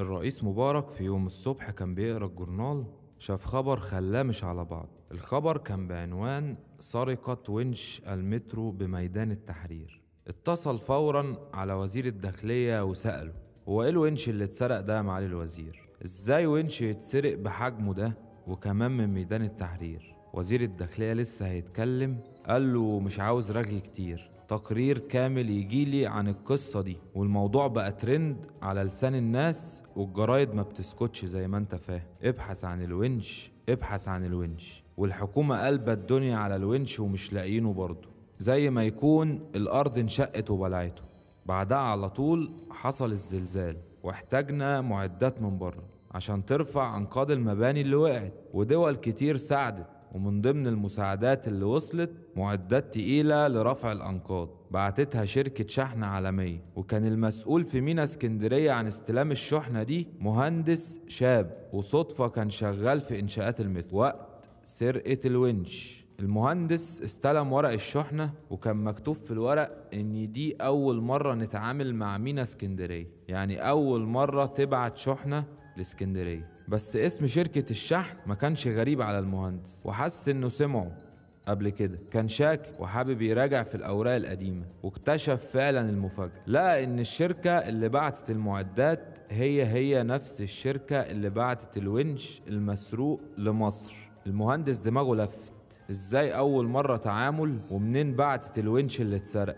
الرئيس مبارك في يوم الصبح كان بيقرا الجورنال، شاف خبر خلاه مش على بعض. الخبر كان بعنوان سرقة ونش المترو بميدان التحرير. اتصل فورا على وزير الداخلية وسأله: هو ايه الونش اللي اتسرق ده يا معالي الوزير؟ ازاي ونش يتسرق بحجمه ده وكمان من ميدان التحرير؟ وزير الداخلية لسه هيتكلم، قال له مش عاوز رغي كتير، تقرير كامل يجيلي عن القصة دي. والموضوع بقى ترند على لسان الناس والجرايد ما بتسكتش زي ما انت فاهم. ابحث عن الونش، ابحث عن الونش. والحكومة قلبت الدنيا على الونش ومش لاقيينه برضه، زي ما يكون الأرض انشقت وبلعته. بعدها على طول حصل الزلزال واحتاجنا معدات من بره عشان ترفع أنقاض المباني اللي وقعت، ودول كتير ساعدت، ومن ضمن المساعدات اللي وصلت معدات تقيلة لرفع الأنقاض بعتتها شركة شحن عالمية. وكان المسؤول في مينا اسكندرية عن استلام الشحنة دي مهندس شاب، وصدفة كان شغال في إنشاءات المترو وقت سرقة الونش. المهندس استلم ورق الشحنة، وكان مكتوب في الورق إن دي أول مرة نتعامل مع مينا اسكندرية، يعني أول مرة تبعت شحنة لاسكندرية. بس اسم شركة الشحن ما كانش غريب على المهندس، وحس إنه سمعه قبل كده. كان شاك وحابب يراجع في الأوراق القديمة، واكتشف فعلا المفاجأة، لقى إن الشركة اللي بعتت المعدات هي نفس الشركة اللي بعتت الونش المسروق لمصر. المهندس دماغه لفت، إزاي أول مرة تعامل ومنين بعتت الونش اللي اتسرق؟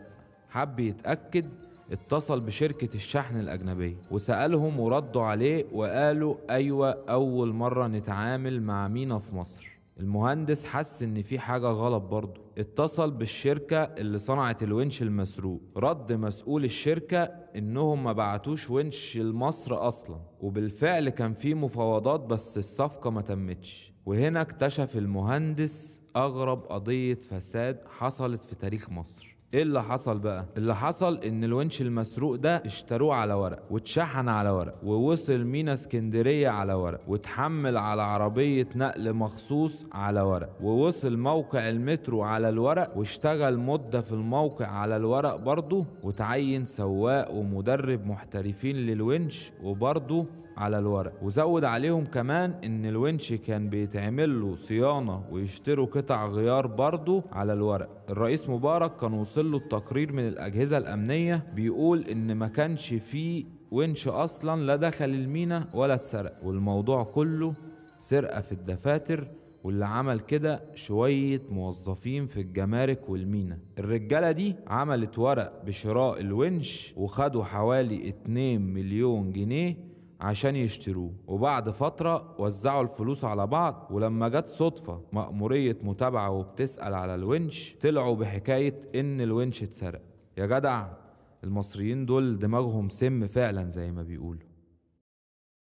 حب يتأكد، اتصل بشركة الشحن الأجنبية وسألهم وردوا عليه وقالوا أيوة أول مرة نتعامل مع مينا في مصر. المهندس حس إن في حاجة غلط برضه، اتصل بالشركة اللي صنعت الونش المسروق. رد مسؤول الشركة إنهم ما بعتوش ونش لمصر أصلا، وبالفعل كان في مفاوضات بس الصفقة ما تمتش. وهنا اكتشف المهندس أغرب قضية فساد حصلت في تاريخ مصر. ايه اللي حصل بقى؟ اللي حصل ان الونش المسروق ده اشتروه على ورق، واتشحن على ورق، ووصل مينا اسكندرية على ورق، واتحمل على عربية نقل مخصوص على ورق، ووصل موقع المترو على الورق، واشتغل مدة في الموقع على الورق برضه، وتعين سواق ومدرب محترفين للونش وبرضه على الورق. وزود عليهم كمان ان الونش كان بيتعمل له صيانة ويشتروا قطع غيار برضه على الورق. الرئيس مبارك كان وصل له التقرير من الأجهزة الأمنية بيقول ان ما كانش فيه ونش اصلا، لا دخل المينا ولا اتسرق، والموضوع كله سرقة في الدفاتر، واللي عمل كده شوية موظفين في الجمارك والمينا. الرجالة دي عملت ورق بشراء الونش وخدوا حوالي 2 مليون جنيه عشان يشتروه، وبعد فترة وزعوا الفلوس على بعض. ولما جت صدفة مأمورية متابعة وبتسأل على الونش، طلعوا بحكاية إن الونش اتسرق. يا جدع، المصريين دول دماغهم سم فعلا زي ما بيقولوا.